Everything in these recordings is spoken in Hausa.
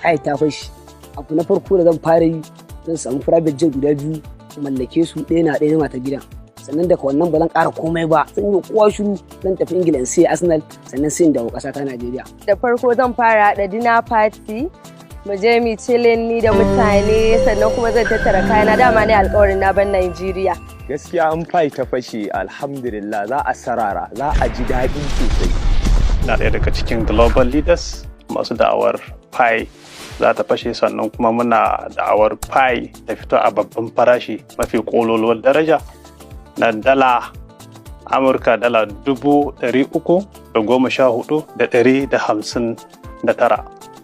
Pi ta fashi, abu na farko da zan fara yi, zan samu private jet guda biyu, mallake su, ɗaya na ɗaya na mata gidan. Sannan daga wannan ba zan ƙara komai ba, zan yi kowa shiru, zan tafi Ingila in sai Arsenal, sannan sai in dawo ƙasa ta Najeriya. Da farko zan fara haɗa dinner party, mu je mu chilling ni da mutane, sannan kuma zan tattara kayana, dama ne alƙawarin na ban Najeriya. Gaskiya in Pi ta fashe, alhamdulillah, za a sarara, za a ji daɗi sosai. Na ɗaya daga cikin global leaders masu da'awar Pi za ta fashe, sannan kuma muna da'awar Pi ta fito a babban farashi mafi kololuwar daraja na dala Amurka $314,159.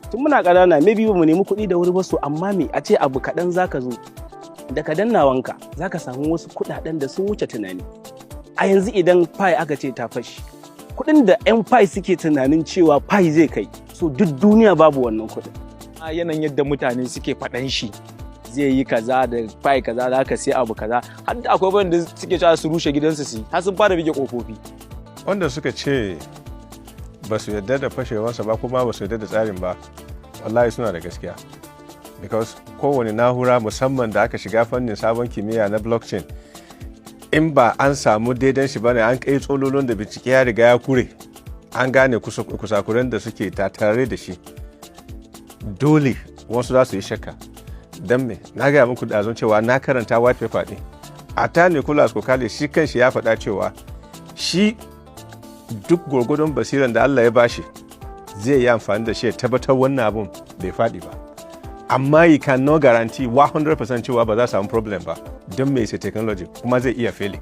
Tun muna ƙanana, maybe ba mu nemi kuɗi da wuri ba, so amma me a ce abu kaɗan zaka zo da ka danna wanka zaka samu wasu kuɗaɗen da sun wuce tunani. A yanzu idan Pi aka ce ta fashi, kuɗin da 'yan Pi suke tunanin cewa Pi zai kai, so duk duniya babu wannan kuɗin. A yanayin yadda mutane suke faɗan shi, zai yi kaza da Pi kaza, za ka sai abu kaza, har da akwai wanda suke cewa su rushe gidansu, su har sun fara bige kofofi. Wanda suka ce ba su yarda da fashewarsa ba kuma ba su yarda da tsarin ba, wallahi suna da gaskiya, because kowane na'ura, musamman da aka shiga fannin sabon kimiyya na blockchain, in ba an samu daidan shi bane, an kai tsololon da bincike ya riga ya kure, an gane kusakuren da suke tattare da shi, dole wasu za su yi shakka. Don me? Na gaya muku ɗazun cewa na karanta white paper ɗin. A ta Nicolas Kokkalis shi kanshi ya faɗa cewa shi duk gwargwadon basiran da Allah ya bashi zai yi amfani da shi ya tabbatar wannan abun bai faɗi ba, amma you cannot guarantee 100% cewa ba za su samu problem ba. Don me? Sai technology kuma zai iya failing.